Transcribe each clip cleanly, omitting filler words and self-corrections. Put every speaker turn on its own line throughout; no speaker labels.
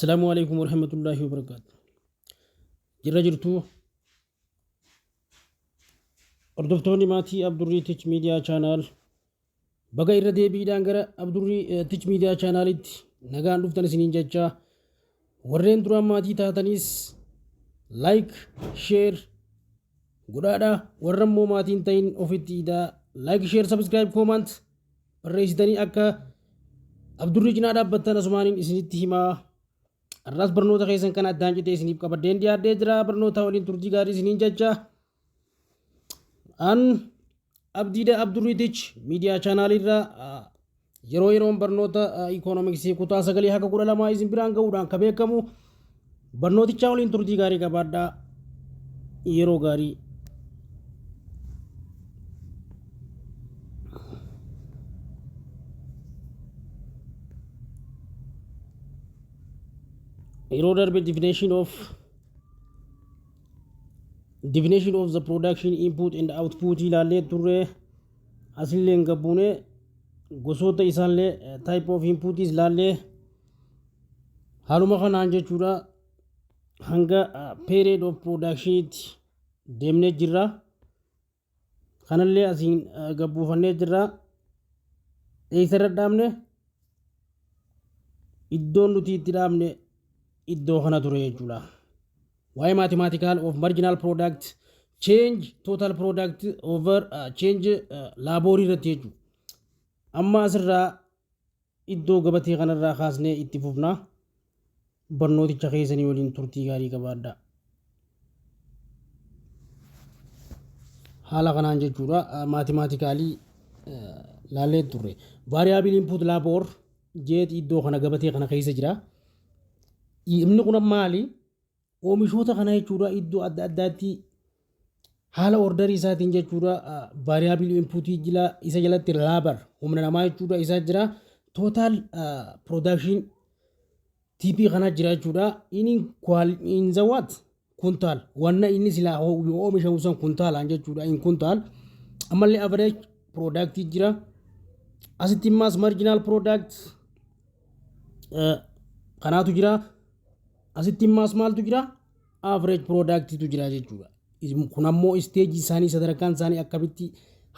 Assalaamu alaikum warahmatullaahi wabarakaatu. Jirra jirtuu hordoftoonni maatii Abdurrii Tich Miidiyaa Chaanaal, baga irra deebiidhaan gara Abdurrii Tich Miidiyaa Chaanaalitti nagaan dhuftan isiniin jechaa, warreen duraan maatii taatanis like, share godhaadha, warra immoo maatiin ta'in ofitti idaa like, share, subscribe, comment barreessitanii akka Abdurrii cinaa dhaabbattan asumaaniin isinitti himaa. Har'as barnoota keessan kan addaan citee isiniif qabadheen dhiyaadhee jira. Barnoota waliin turtii gaarii isiniin jecha. An Abdiidha, Abdurrii Tich Miidiyaa Chaanaaliirraa yeroo yeroon barnoota ikoonomiksii kutaa 9 haga 12 isin biraan ga'uudhaan ka beekamu. Barnootichaa waliin turtii gaarii qabaadhaa. Yeroo gaarii. Yeroo darbe definition of the production input and output ilaallee turre. Asillee hin gabbuune, gosoota isaallee, type of input ilaallee, haaluma kanaan jechuudha hanga period of productionitti deemnee jirra. Kanallee asiin gabbuufannee jirra. Eessarra dhaabne? Iddoon nuti itti dhaabne iddoo kana ture jechuudha. Waa'ee mathematical of marginal product, change total product over change labor irratti jechuudha. Amma asirraa iddoo gabatee kanarraa kaasnee itti fufna. Barnooticha keessanii waliin turtii gaarii qabaadha. Haala kanaan jechuudha mathematically laallee turre. Variable input labor jeet iddoo kana gabatee kana keessa jira. Inni kun maali? Oomishoota kana jechuudha iddoo adda addaatti haala orderii isaatiin jechuudha. Variable inputii jila isa jalatti labor, humna namaa jechuudha, isaa jira. Total production TP kana jira jechuudha. Inni in the what? Kuntaal. Wanna inni silaa oomishamu san kuntaalaan jechuudha. In kuntaal. Ammallee average product jira. Asitti immaas marginal product kanaatu jira. Asitti immaas maaltu jira? Average productitu jira jechuudha. Kun ammoo stageii isaanii, sadarkaan isaanii akkamitti,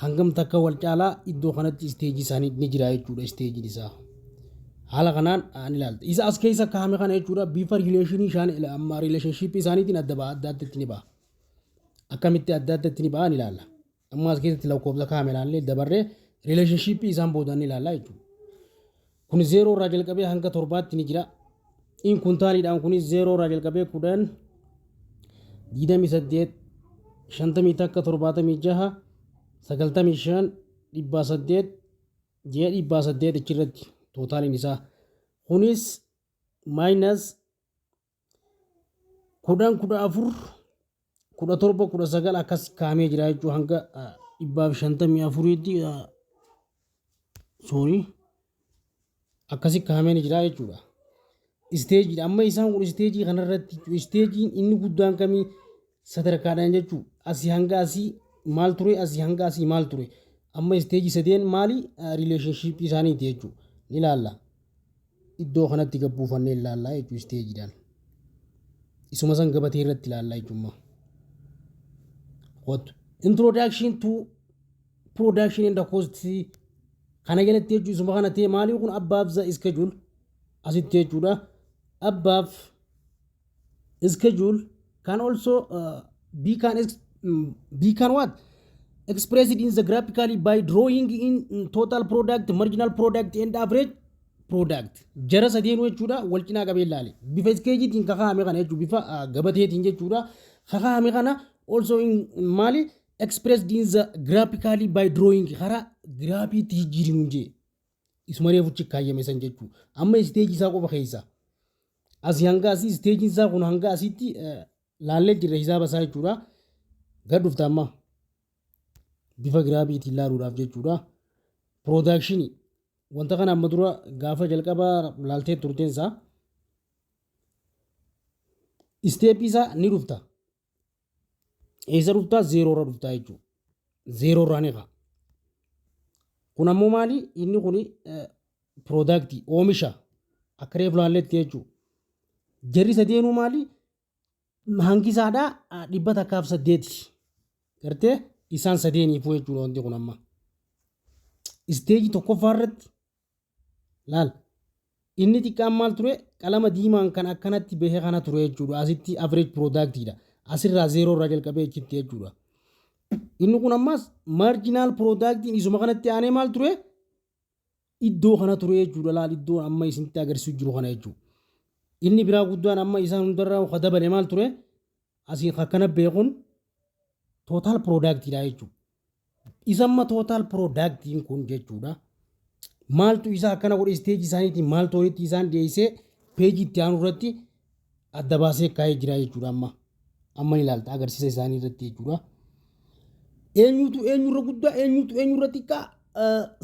hangam takka wal caalaa, iddoo kanatti stageii isaanii ni jira jechuudha, stageiin isaa. Haala kanaan ni ilaalta. Isa as keessa kaa'ame kana jechuudha bifa relationii isaan amma relationshipii isaaniitiin adda ba'a, adda addatti ni ba'a. Akkamitti adda addatti ni ba'a ni ilaalla. Amma as keessatti lakkoofsa kaa'ame ilaallee dabarree relationshipii isaan booda ni ilaalla jechuudha. Kun 0 irraa jalqabee hanga 7tti ni jira. In kuntaaliidhaan kunis 0 irraa jalqabee 10, 28, 51, 76, 95, 800 ji'a 800 achirratti totaliin isaa. Kunis minus 10, 14, 17, 19 akkas kaa'amee jira jechuudha hanga 154tti, sorry, akkasi kaa'amee ni jira jechuudha. Stageiidha. Amma isaan kun stageii kanarratti stageiin inni guddaan kamii sadarkaadhaan jechuudha. Asii hanga asii maal ture? Asii hanga asii maal ture? Amma stageii sadeen maali? Relationshipii isaaniiti jechuudha. Ni ilaalla. Iddoo kanatti gabbuufannee ilaallaa jechuudha stageiidhaan. Isuma san gabatee irratti ilaallaa jechuudha. What? Introduction to production and the cost kana jalatti jechuudha isuma kana ta'e maali kun above the schedule asitti jechuudha. Above schedule can also be can what expressed in the graphically by drawing in total product, marginal product and average product. Jara sadeenuu jechuudha wal cinaa qabee ilaale. Bifa scheduleiitiin kakaa'ame kana jechuudha, bifa gabateetiin jechuudha kakaa'ame kana also in maali expressed in the graphically by drawing, karaa graphiitti jijjiirinu jee isuma reefuchi kaayyame san jechuudha. Amma stageii isaa qofa keessa asii hanga asii stageiin isaa kun hanga asitti laallee jirra hisaaba isaa jechuudha. Gad dhufta amma bifa graphiitiin laaluudhaaf jechuudha. Productionii wanta kana amma dura gaafa jalqabaa laaltee turteen isaa stepii isaa ni dhufta. Eessa dhuftaa? 0 irra dhuftaa jechuudha. 0 irraa ni ka'a. Kun ammoo maali? Inni kun productii, oomisha akka reefu laalletti jechuudha. Jarri sadeenuu maali? Hangi isaadhaa 108. Gartee isaan sadeeniifuu jechuudha wanti kun amma. Stage tokkoffaa irratti laal, inni xiqqaan maal ture? Qalama diimaan kan akkanatti bahe kana ture jechuudha. Asitti average productidha. Asirraa zero irraa jalqabee achitti jechuudha. Inni kun ammas marginal productiin isuma kanatti aanee maal ture? Iddoo kana ture jechuudha. Laal, iddoo amma isinitti agarsiisu jiru kana jechuudha. Inni biraa guddaan amma isaan hundarraa ka dabale maal ture? Asii akkana beekuun total productidha jechuudha. Isa amma total productiin kun jechuudha. Maaltu isa akkana godhe? Stage isaaniitiin maaltu walitti isaan dhiyeessee? Peejii itti aanu irratti adda baasee kaa'ee jira jechuudha amma. Amma ilaalta agarsiisa isaanii irratti jechuudha. Eenyutu eenyurra guddaa, eenyutu eenyurra xiqqaa,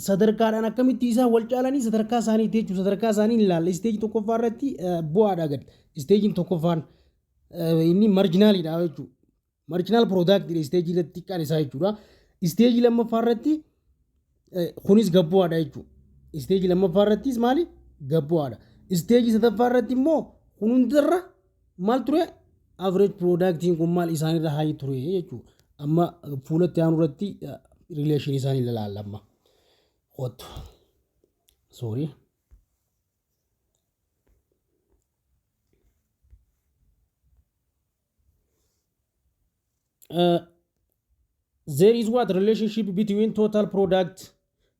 sadarkaadhaan akkamitti isaan wal caalanii, sadarkaa isaaniitti jechuudha. Sadarkaa isaanii ilaalla. Stage tokkoffaa irratti bu'aadha gad. Stageiin tokkoffaan inni marginalidha jechuudha. Marginal productidha stage irratti xiqqaan isaa jechuudha. Stage lammaffaa irratti kunis gabbu'aadha jechuudha. Stage lammaffaa irrattis maali? Gabbu'aadha. Stage sadaffaa irratti immoo kun hundarra maal ture? Average productiin kun maal isaanirra high ture jechuudha. Amma fuulatti aanu irratti relation isaanii ilaalla amma. Kottu. Sorry. There is what relationship between total product,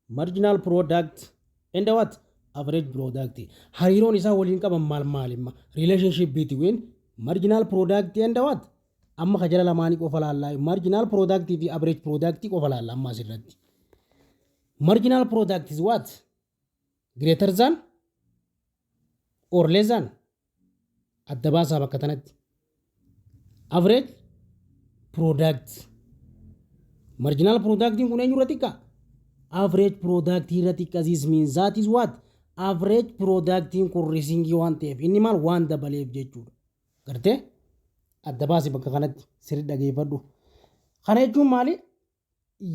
marginal product and what average product? Hariiroon isaa waliin qaban maal maalimma? Relationship between marginal product and what? Amma ka jala lamaanii qofa laallaa, marginal product fi average product qofa laalla amma asirratti. Marginal product is what? Greater than or less than? Adda baasaa bakka tanatti. Average product. Marginal productiin kun eenyurra xiqqaa? Average product irra xiqqa. This means that is what? Average productiin kun rising waan ta'eef, inni maal waan dabaleef jechuudha. Gartee? Adda baasi bakka kanatti, sirri dhageeffadhu. Kana jechuun maali?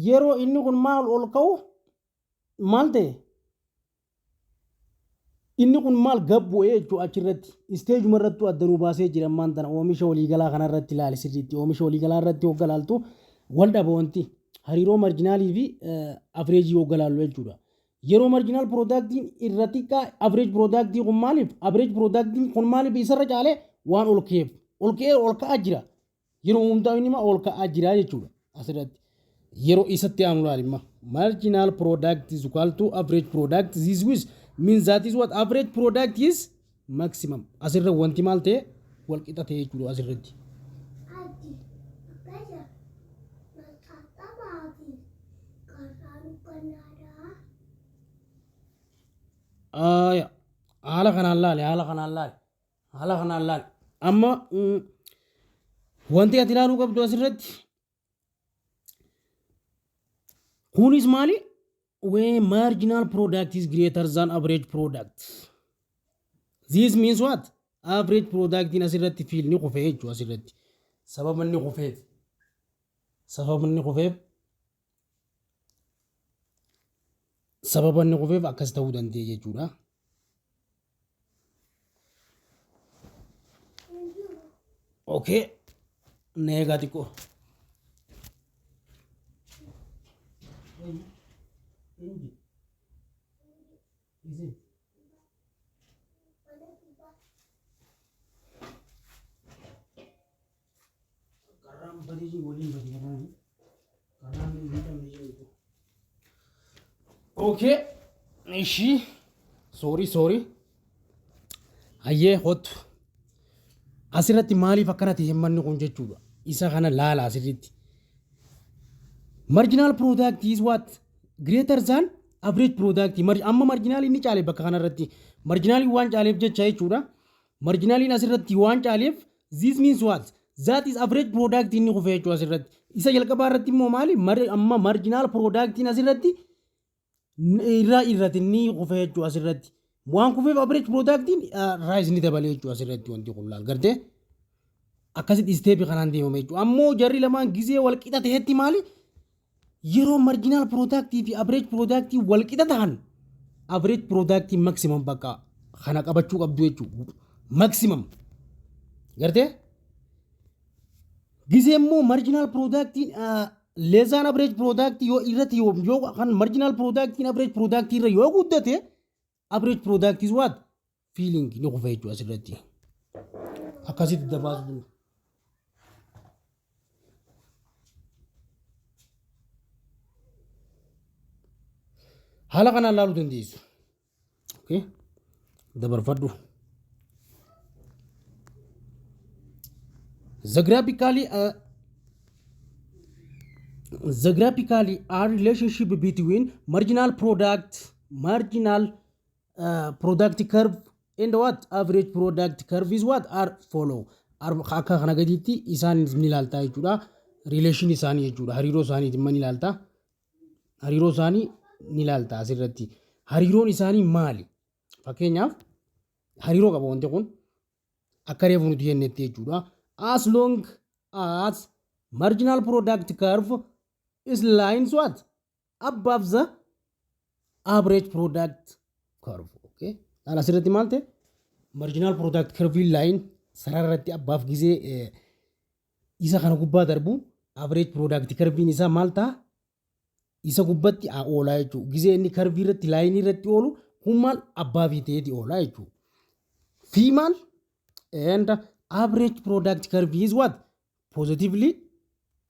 Yeroo inni kun maal ol ka'u maal ta'e? Inni kun maal gad bu'ee jechuudha achirratti. Stageuma irrattuu adda nuu baasee jira ammaan tana oomisha waliigalaa kanarratti. Ilaali sirriitti, oomisha waliigalaa irratti hogga laaltu wal dhaba wanti hariiroo marginalii fi averageii hogga laallu jechuudha. Yeroo marginal productiin irra xiqqaa average productii kun maaliif, average productiin kun maaliif isarra caalee? Waan ol ka'eef, ol ka'ee ol ka'aa jira. Yeroo hundaa inni ol ka'aa jira jechuudha asirratti. Yeroo isatti aanu ilaalimma. Marginal product is equal to average product. This with means that is what average product is maximum. Asirra wanti maal ta'e? Wal qixa ta'e jechuudha asirratti.
Ati akkasa maxxaxabaati qarraan uffannaadaa.
Aya, haala kanaan laale, haala kanaan laale, haala kanaan laale. Amma wanti ati ilaaluu qabdu asirratti kunis maali? When marginal product is greater than average product. This means what? Average product in asirratti fell, ni kufee jechuudha asirratti. Sababa inni kufeef. Sababa inni kufeef. Sababa inni kufeef akkas ta'uu danda'e jechuudha. Okay. Na eegaa xiqqoo. Inji. Isin. Karaan badii waliin badii kanaan. Karaan hin qabne jiru. Okay. Ishi. Sorry, sorry. Hayyee, hottu. Asirratti maaliif akkana ta'e manni kun jechuudha. Isa kana laala asirratti. Marginal product is what? Greater than average product. Amma marginal inni caale bakka kanarratti. Marginal waan caaleef jecha jechuudha. Marginaliin asirratti waan caaleef, this means what? That is average product inni kufe jechuudha asirratti. Isa jalqabaa irratti immoo maali? Amma marginal productiin asirratti irraa irratti inni kufe jechuudha asirratti. Waan kufeef average productiin rise, ni dabale jechuudha asirratti wanti kun laal gartee. Akkasitti stepii kanaan deemame jechuudha. Ammoo jarri lamaan gizee wal qixa ta'etti maali? Yeroo marginal productii fi average productii wal qixa ta'an, average productii maximum bakka kana qabachuu qabdu jechuudha. Maximum. Gartee? Gizee immoo marginal productiin less than average product yoo irratti yoo kan marginal productiin average product irra yoo guddate, average product is what? Falling, ni kufa jechuudha asirratti. Akkasitti dabaasuu. Haala kanaan laaluu dandeessu. Okay. Dabarfadhu. The graphically are relationship between marginal product curve and what? Average product curve is what? Are follow. Akka kana gaditti isaan ni ilaaltaa jechuudha. Relation isaanii jechuudha. Hariiroo isaaniitiin ni ilaaltaa. Hariiroo isaanii ni ilaalta asirratti. Hariiroon isaanii maali? Fakkeenyaaf, hariiroo qaba wanti kun akka reefu nuti jennetti jechuudha. As long as marginal product curve is lines what? Above the average product curve. Okay. Laala, asirratti maal ta'e? Marginal product curve line sarara irratti above gizee isa kana gubbaa darbu, average product curve isaa maal ta'a? Isa gubbatti oolaa jechuudha. Gizee inni curve irratti, line irratti oolu kun maal, above ta'eeti oolaa jechuudha. Fi maal? And average product curve is what? Positively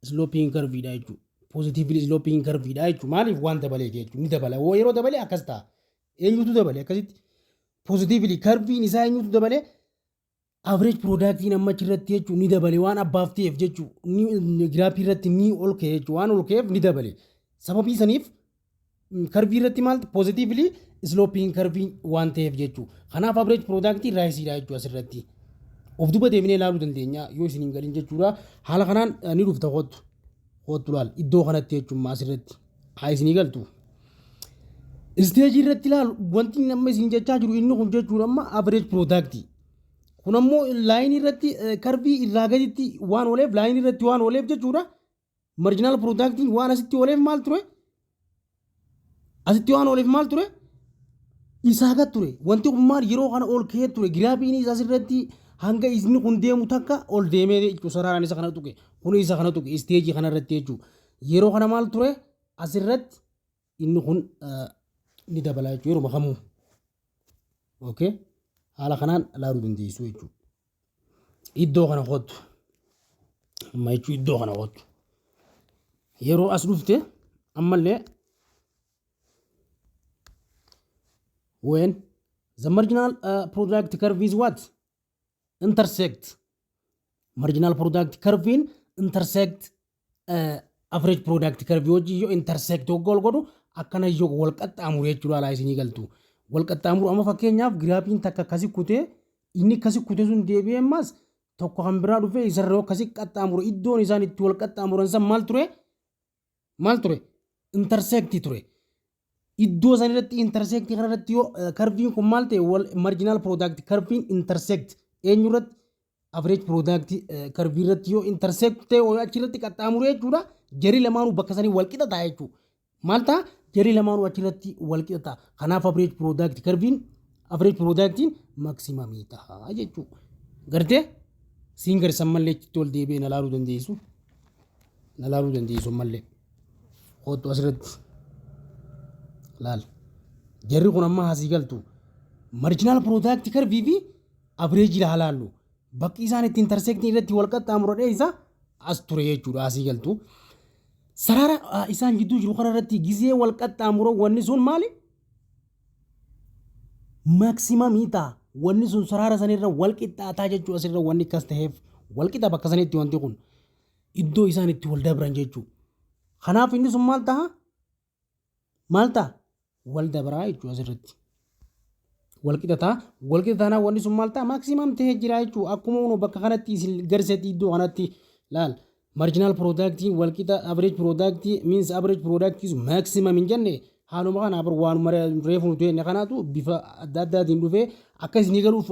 sloping curve dha jechuudha. Positively sloping curve dha jechuudha. Maaliif? Waan dabaleef jechuudha. Ni dabala. Yeroo dabalee akkas ta'a. Eenyutu dabale akkasitti? Positively curviin isaa eenyutu dabale? Average productiin amma achirratti jechuudha ni dabale, waan above ta'eef jechuudha. Ni giraafii irratti ni ol ka'e jechuudha. Waan ol ka'eef ni dabale. Sababii saniif curvii irratti maal, positively sloping curvii waan ta'eef jechuudha. Kanaaf average productiin riseiidha jechuudha asirratti. Of duba deemnee ilaaluu dandeenya yoo isin hin galin jechuudha. Haala kanaan ni dhufta, kottu. Kottu, laal iddoo kanatti jechuudha asirratti. Haa isinii galtu. Stageii irratti ilaalu, wanti amma isin jechaa jiru inni kun jechuudha amma average product. Kun ammoo lineii irratti curvii irraa gaditti waan ooleef, lineii irratti waan ooleef jechuudha. Marginal productiin waan asitti ooleef maal ture? Asitti waan ooleef maal ture? Isaa gad ture. Wanti kun maal, yeroo kana ol ka'ee ture. Giraafiin isaa asirratti hanga inni kun deemu takka ol deemee jechuudha. Sararaan isa kana tuqe. Kun isa kana tuqe stageii kana irratti jechuudha. Yeroo kana maal ture? Asirratti inni kun ni dabala jechuudha yeroo kamuu. Okay. Haala kanaan ilaaluu dandeessu jechuudha. Iddoo kana kottu. Amma jechuun iddoo kana kottu. Yeroo as dhufte ammallee, when the marginal product curve is what? Intersect. Marginal product curve intersect average product curve wajjin yoo intersect waggaa godhu, akkana yoo wal qaxxaamuru jechuudha, alaa isinii galtu. Wal qaxxaamuru, amma fakkeenyaaf giraafiin takka akkasi kutee, inni akkasi kutee sun deebi'ee ammas tokko kan biraa dhufee isarra yoo akkasi qaxxaamuru, iddoon isaan itti wal qaxxaamuran san maal ture? Maal ture? Intersect ture. Iddoo san irratti, intersect kana irratti yoo curviin kun maal ta'e, wal marginal product curviin intersect eenyu irratti? Average product curvii irratti yoo intersect ta'e, yoo achirratti qaxxaamuru jechuudha. Jarri lamaanuu bakka sanii wal qixa ta'a jechuudha. Maal ta'a? Jarri lamaanuu achirratti wal qixa ta'a. Kanaaf average product curviin, average productiin maximumii ta'a jechuudha. Gartee siin garsan mallee achitti ol deebi'ee na laaluu dandeessu. Na laaluu dandeessu mallee. Kottu, asirratti. Laal. Jarri kun amma asii galtu. Marginal product curvii fi average haa laallu. Bakki isaan itti intersecting irratti wal qaxxaamuran isa as ture jechuudha, asii galtu. Sarara isaan gidduu jiru kana irratti gizee wal qaxxaamuru wanni sun maali? Maximumii ta'a. Wanni sun sarara sanirra wal qixxaataa jechuudha, asirra wanni akkas ta'eef wal qixa bakka sanitti wanti kun iddoo isaan itti wal dabran jechuudha. Kanaaf inni sun maal ta'a? Maal ta'a? Wal dabraa jechuudha asirratti. Wal qixa ta'a. Wal qixa taanaan wanni sun maal ta'a? Maximum ta'ee jira jechuudha. Akkuma unu bakka kanatti isin garseetti iddoo kanatti laal. Marginal productiin wal qixa average product means average product is maximum hin jenne? Haaluma kana bar waanuma reefu nuti jenne kanaatu bifa adda addaatiin dhufee akka isinii galuuf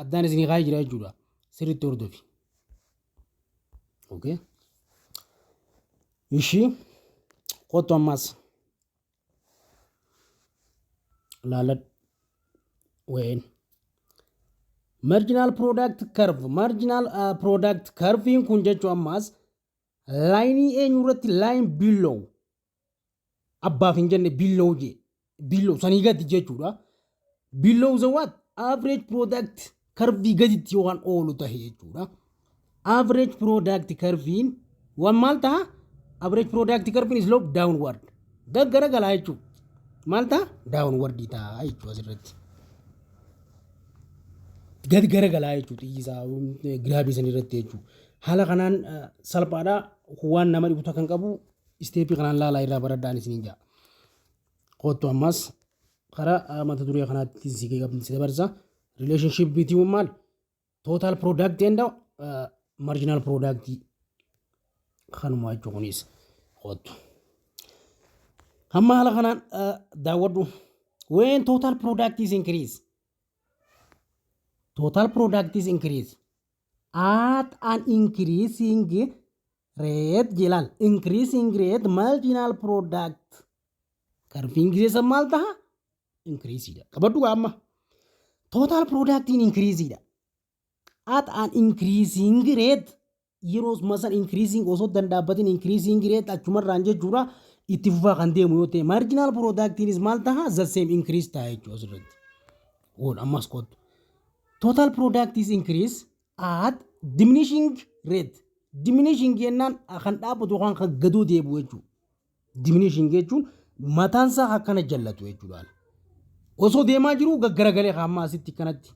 addaan isinii kaa'ee jira jechuudha. Sirriitti hordofi. Okay. Ishii kottu ammas laaladhu. When Marginal product curve. Marginal product curvein kun jechuu ammaas lineii eenyu irratti? Line below, abbaaf hin jenne, below jee, below sanii gadi jechuudha. Below the what? Average product curve gaditti yookaan oolu tahe jechuudha. Average product curvein waan maal taha? Average product curvein slope downward, gaggaragalaa jechuudha. Maal taha? Downward ta'a jechuudha asirratti. Gad garagalaa jechuudha xiyyisaa giraafii san irratti jechuudha. Haala kanaan salphaadha, waan nama dhibu kan qabu stepii kanaan laalaa irraa baradhaan isiniin ja'a. Kottu, ammas karaa mata duree kanaatti si dabarsa. Relationship between maal? Total product and marginal product kanuma jechuun kunis kottu. Hamma haala kanaan daawwadhu. When total product is increase, total product is increase at an increasing rate jedhaan, increasing rate, marginal product curveiin gizeessa maal taha? Increase dha. Qabadhu amma. Total product increase dha. At an increasing rate, yeroo masan increasing osoo dandaabbatin, increasing rate achumarraan jechuudha, itti fufaa kan deemu yoo ta'e, marginal productiinis maal taha? The same increase ta'a jechuudha asirratti. Ool ammas kottu. Total product is increase at diminishing rate. Diminishing jennaan kan dhaabbatu yookaan kan gadoo deebi'u jechuudha. Diminishing jechuun mataan isaa akkana jallatu jechuudha. Osoo deemaa jiru gaggaragalee hamma asitti kanatti.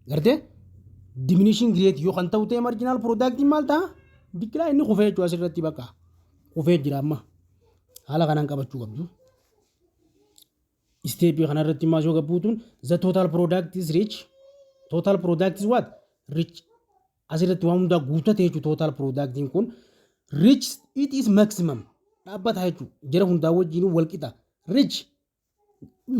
Gartee, diminishing rate yoo kan ta'u ta'e, marginal product maal ta'a? Biqilaa inni kufee jechuudha asirratti, bakka kufee jira amma. Haala kanaan qabachuu qabdu. Stepii kanarratti maas yoo gabbuutuun, the total product is reach. Total product is what? Reach. Asirratti waan hundaa guutate jechuudha. Total productiin kun reach it is maximum, dhaabbata jechuudha. Jara hundaa wajjin wal qixa. Reach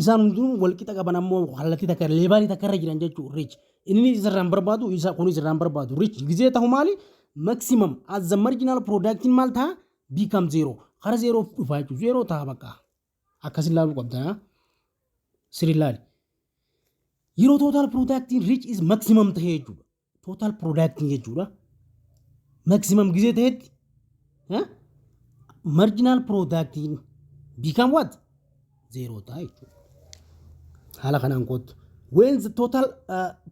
isaan hundinuu wal qixa qaban ammoo kallattii takka, levelii takka irra jiran jechuudha. Reach inni isarraan barbaadu, isa kun isarraan barbaadu. Reach gizee ta'u maali? Maximum as the marginal productiin maal ta'a? Become zero, kara zero dhufa jechuudha. Zero ta'a bakka. Akkasin ilaaluu qabda, sirri ilaali. Yeroo total productiin reach is maximum ta'e jechuudha, total productiin jechuudha, maximum gizee ta'etti, marginal productiin become what? Zero ta'a jechuudha. Haala kanaan kottu. When the total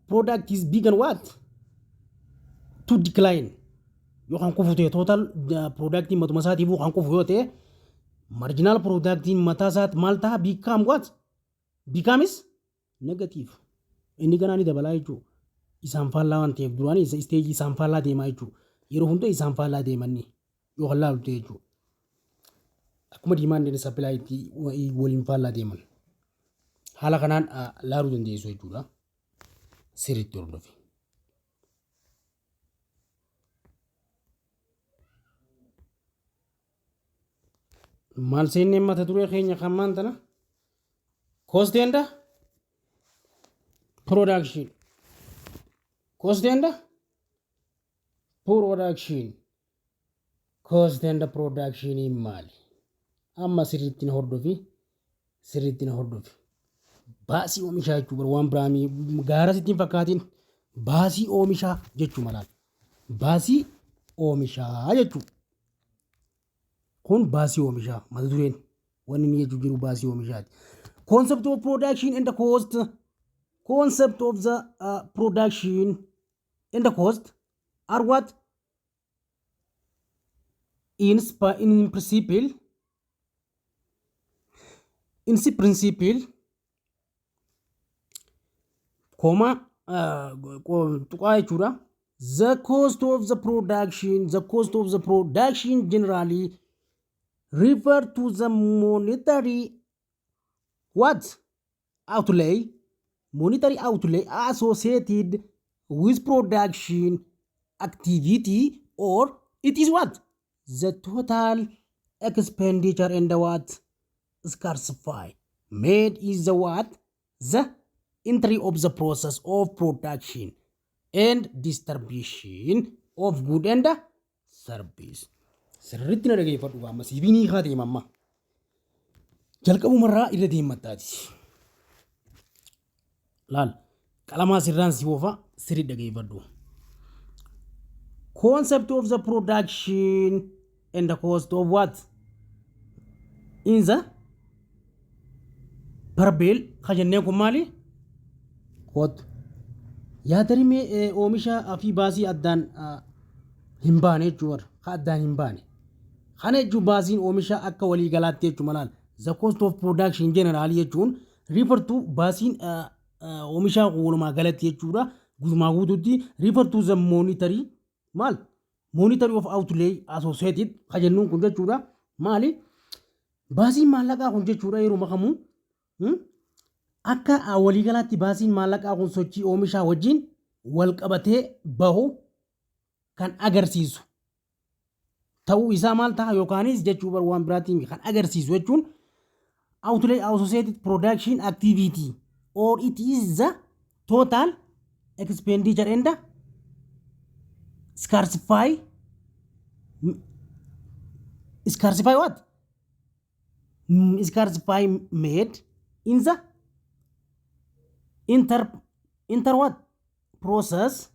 product is begun what? To decline, yookaan kufu ta'e, total productiin matuma isaatiif kan kufu yoo ta'e, marginal productiin mataa isaatti maal ta'a? Become what? Becomes negative. Inni ganaa ni dabalaa jechuudha. Isaan faallaa waan ta'eef, duraan isa stageii isaan faallaa deemaa jechuudha. Yeroo hunda isaan faallaa deemanni yoo kan laalu ta'e jechuudha. Akkuma demand and supplyitti waliin faallaa deeman. Haala kanaan laaluu dandeessu jechuudha. Sirriitti hordofi. Maal seennee mata duree keenya kan maan tana? Cost and production. Cost and production. Cost and production maali? Amma sirriitti na hordofi. Sirriitti na hordofi. Baasii oomishaa jechuun waan biraamii gaara sitti hin fakkaatin, baasii oomishaa jechuu malaan. Baasii oomishaa jechuudha. Kun baasii oomishaa mata dureen wanni inni jechuu jiru baasii oomishaati. Concept of production and the cost. Concept of the production and the cost are what? In principle, comma, tuqaa jechuudha. The cost of the production, the cost of the production generally refer to the monetary what? Outlay, monetary outlay associated with production activity, or it is what? The total expenditure and the what? Scarcify made is the what? The entry of the process of production and distribution of good and service. Sirriitti na dhageeffadhu, amma siibiinii haa deema, amma jalqabumarraa irra deemattaati. Laal, Qalamaa sirraan si oofa, sirri dhageeffadhu. Concept of the production and the cost of what? In the barbeel ka jenneen kun maali? Kootu. Yaadarimee oomisha fi baasii addaan hin baane jechuudha. Ka addaan hin baane. Kana jechuun baasiin oomisha akka waliigalaatti jechuudha laal. The cost of production generally jechuun refer to baasiin oomishaa walumaa galatti jechuudha. Guutumaa guutuutti refer to the monetary maal? Monetary of outlay associated ka jennuun kun jechuudha. Maali? Baasiin maallaqaa kun jechuudha yeroo makamu akka waliigalaatti baasiin maallaqaa kun sochii oomishaa wajjin wal qabatee bahu kan agarsiisu ta'uu isaa maal ta'a yookaanis jechuu bar waan biraatiin kan agarsiisu jechuun outlay associated production activity or it is the total expenditure and scarcify what? Scarcify made in the inter what? Process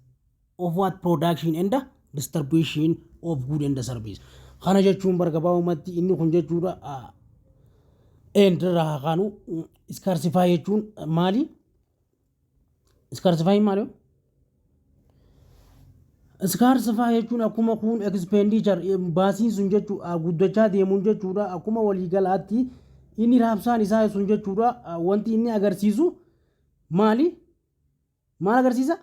of what? Production and the distribution of good and the service. Kana jechuun bar gabaabumatti inni kun jechuudha and irraa kaanu scarcify jechuun maali? Scarcify maali? Scarcify jechuun akkuma kun expenditure baasiin sun jechuudha guddachaa deemuun jechuudha, akkuma waliigalaatti inni raabsaan isaa sun jechuudha, wanti inni agarsiisu maali? Maal agarsiisa?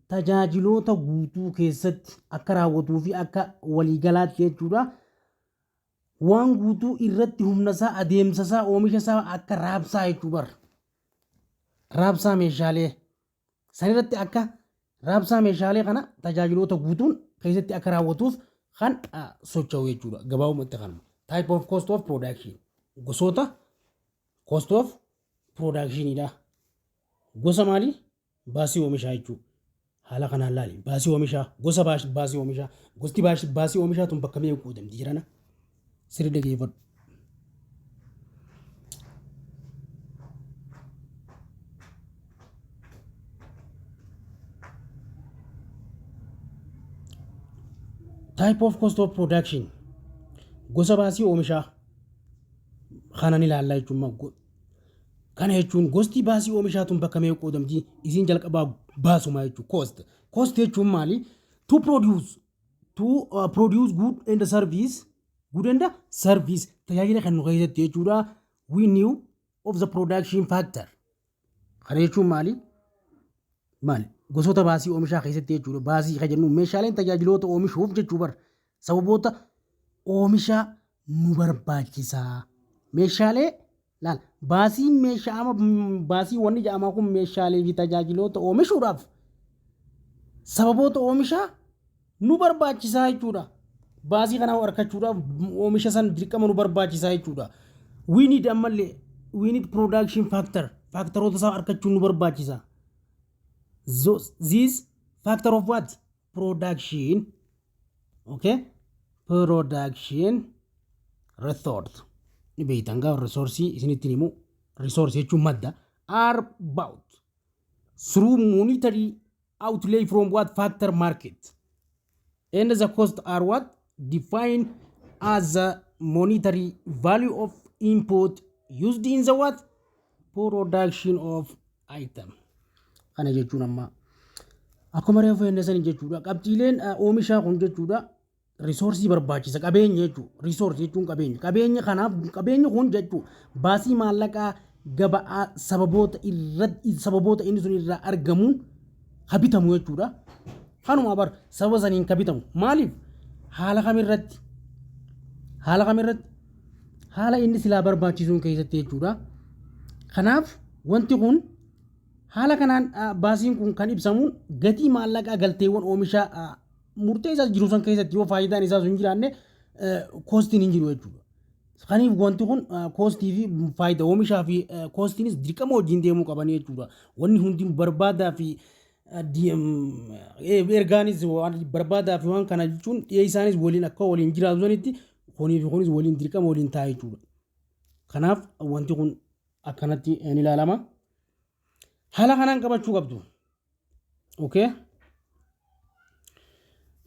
Tajaajiloota guutuu keessatti akka raawwatuu fi akka waliigalaatti jechuudha. Waan guutuu irratti humna isaa, adeemsa isaa, oomisha isaa akka raabsaa jechuu bara. Raabsaa meeshaalee sanirratti akka raabsaa meeshaalee kana tajaajiloota guutuun keessatti akka raawwatuuf kan socho'u jechuudha. Gabaabumatti kanuma. Type of cost of production. Gosoota cost of productionidha. Gosa maalii? Baasii oomishaa jechuudha. Haala kanaan laali. Baasii oomishaa, gosa baasii oomishaa, gosti baasii oomishaa tun bakka meeqa qoodamti jirana? Sirri dhageeffadhu. Type of cost of production, gosa baasii oomishaa kanan ilaallaa jechuun. Kana jechuun gosti baasii oomishaa tun bakka meeqa qoodamti? Isiin jalqabaa baasuma jechuudha. Cost. Cost jechuun maali? To produce good and service, good and service, tajaajila kan nu keessatti jechuudha. We knew of the production factor. Kana jechuun maali? Maali? Gosoota baasii oomishaa keessatti jechuudha. Baasii kan jennu meeshaaleen tajaajiloota oomishuuf jechuu bar. Sababoota oomishaa nu barbaachisaa. Meeshaalee laal, baasii meeshaa ama baasii wanni jedhamaa kun meeshaalee fi tajaajiloota oomishuudhaaf sababoota oomishaa nu barbaachisaa jechuudha. Baasii kana argachuudhaaf oomisha san dirqama nu barbaachisaa jechuudha. We need, ammallee we need production factor, factoroota isaa argachuun nu barbaachisa. This factor of what? Production. Okay? Production resource. Ni beektan gaafa resource isinitti himu, resource jechuun madda, are bought through monetary outlay from what? Factor market, and the cost are what? Defined as the monetary value of input used in the what? Production of item. Kana jechuun amma akkuma reefu jenne sanii jechuudha. Qabxiileen oomishaa kun jechuudha resourceii barbaachisa, qabeenya jechuudha. Resourceii jechuun qabeenya. Qabeenya kanaaf qabeenyi kun jechuudha baasii maallaqaa gabaa sababoota irratti sababoota inni sun irraa argamuun habitamu jechuudha. Kanuma bar sababa saniin kabitamu. Maaliif? Haala kamirratti? Haala kamirratti? Haala inni silaa barbaachisuun keessatti jechuudha. Kanaaf wanti kun haala kanaan baasiin kun kan ibsamuun gatii maallaqaa galteewwan oomishaa murteessaa jiru san keessatti yoo faayidaan isaa sun hin jiraanne costiin hin jiru jechuudha. Kaniif wanti kun costii fi faayidaa oomishaa fi costiinis dirqama wajjin deemuu qaban jechuudha. Wanni hundi barbaadaa fi ergaanis waan barbaadaa fi waan kana jechuun dhiyeessaanis waliin akka waliin jiraatu sanitti kunii fi kunis waliin dirqama waliin ta'a jechuudha. Kanaaf wanti kun akkanatti ni ilaalama. Haala kanaan qabachuu qabdu. Okay.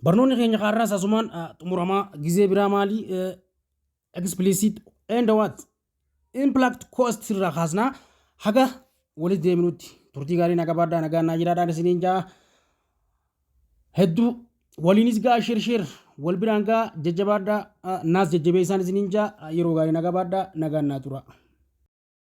Barnoonni keenya kaarraas asumaan xumuramaa. Gizee biraa maali, explicit and what, implied cost irraa kaasnaa. Haga walitti deebinutti turtii gaarii nagaa baadhaa, nagaa naa jiraadhaan isiniin jaa. Hedduu waliinis gaa, share share wal biraan gaa, jajjabaadhaa, naas jajjabeessaan isiniin jaa. Yeroo gaarii nagaa baadhaa, nagaan naa tura.